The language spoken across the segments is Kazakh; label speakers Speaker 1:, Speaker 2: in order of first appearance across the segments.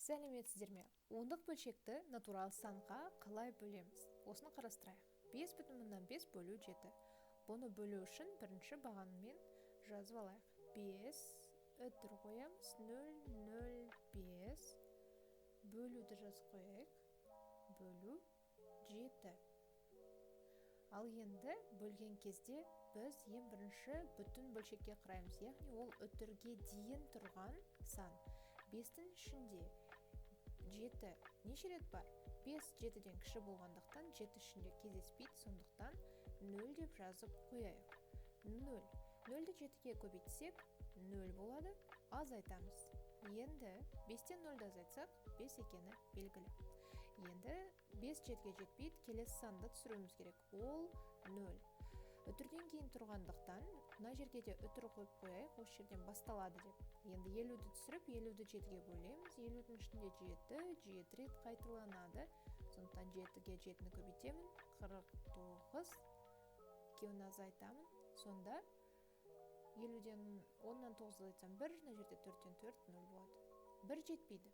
Speaker 1: Сәлеметсіздер ме? Ондық бөлшекті натурал санға қалай бөлеміз? Осыны қарастырайық. 5,5 бөлу 7. Бұны бөлу үшін бірінші бағанмен жазып алайық. 5 үтір қоямыз, 0, 0, 5. Бөлуді жазып қояйық. Бөлу 7. Ал енді бөлген кезде біз ең бірінші бүтін бөлшекке қараймыз, яғни ол үтірге дейін тұрған сан. 5-тің ішінде 7 неше рет бар? 5 7-ден кіші болғандықтан 7 ішінде кездеспейді, сондықтан 0 деп жазып қояйық. 0. 0-ді 7-ге көбейтсек 0 болады, азайтамыз. Енді 5-тен 0-ді азайтсақ 5 екені белгілі. Енді 5 7-ге жетпейді, келесі санды түсіруіміз керек. Ол 0. Үтірден кейін тұрғандықтан мына жерге де үтір қойып қояйық, осы жерден басталады деп. Енді 50-ді түсіріп, 50-ді 7-ге бөлеміз. 50-дің ішінде 7, 7 рет қайталанады. Сондықтан 7-ге 7-ні көбейтемін, 49, екеуін азайтамын. Сонда 50-ден 10-нан 9 азайтсам 1, мына жерде 4-тен 4, 0 болады. 1 жетпейді.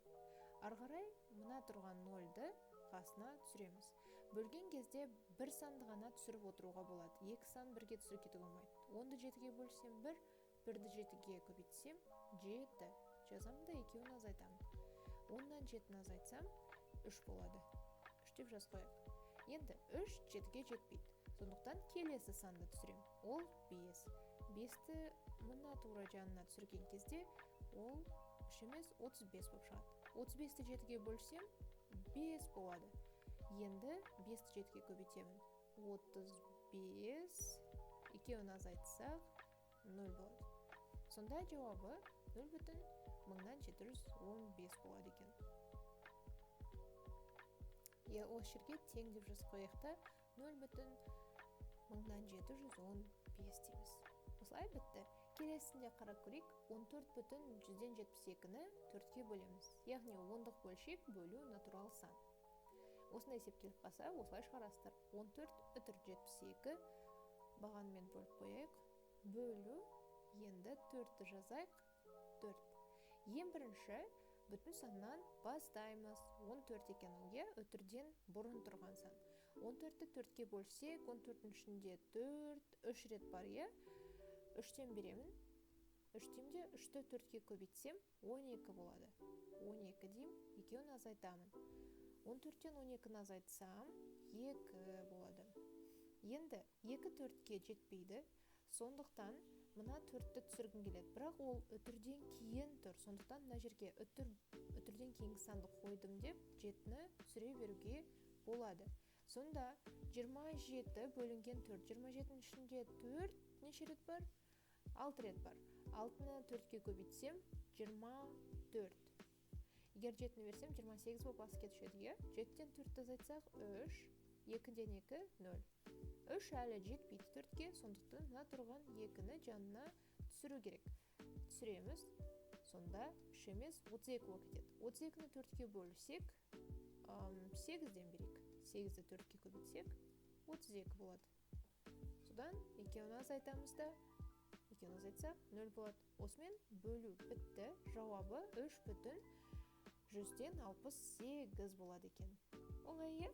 Speaker 1: Ары қарай мына тұрған 0-ді қасына түсіреміз. Бөлген кезде бір санды ғана түсіріп отыруға болады. Екі сан бірге түсіріп кетуге болмайды. 10-ды 7-ге бөлсем 1, 1-ді 7-ге көбейтсем 7. Жазамын да екеуін азайтамын. 10-нан 7-ні азайтсам 3 болады. 3 деп жазып қояйық. Енді 3 7-ге жетпейді. Сондықтан келесі санды түсірем. Ол 5. 5-ті мына тура жанына түсірген кезде ол 3 емес 35 болып шығады. 35-ті 7-ге бөлсем 5 болады. Енді 5-ті 7-ге көбейтемін. 35, екеуін азайтсақ 0 болады. Сонда жауабы 0,715 болады екен. Осы жерге тең деп жазып қояйық та 0,715 дейміз. Осылай бітті. Келесінде қарап көрейік. 14,72-ні 4-ке бөлеміз. Яғни ондық бөлшек бөлу натурал сан. Осындай есеп келіп қалса, осылай шығарасыздар. 14 үтір 72 бағанмен бөліп қояйық. Бөлу, енді 4-ті жазайық. 4. Ең бірінші бүтін саннан бастаймыз. 14 екен ол, иә, үтірден бұрын тұрған сан. 14-ті 4-ке бөлсек, 14-тің ішінде 4, 3 рет бар, иә. 3-тен беремін. 3-тен де 3-ті 4-ке көбейтсем 12 болады. 12 деймін, екеуін азайтамын. 14-тен 12-ні азайтсам 2 болады. Енді 2 4-ке жетпейді, сондықтан мына 4-ті түсіргім келеді. Бірақ ол үтірден кейін тұр, сондықтан мына жерге үтірден кейінгі санды қойдым деп 7-ні түсіре беруге болады. Сонда 27 бөлінген 4. 27-нің ішінде 4 неше рет бар? 6 рет бар. 6-ны 4-ке көбейтсем 24. Егер 7-ні берсем 28 болып асып кетуші еді, иә? 7-тен 4-ті азайтсақ 3, 2-ден 2, 0. 3 әлі жетпейді 4-ке, сондықтан мына тұрған 2-ні жанына түсіру керек. Түсіреміз, сонда 3 емес 32 болып кетеді. 32-ні 4-ке бөлсек, 8-ден берейік. 8-ді 4-ке көбейтсек, 32 болады. Содан екеуін азайтамыз да, екеуін азайтсақ 0 болады. Осымен бөлу бітті. Жауабы 3,68 болады екен. Оңай, иә?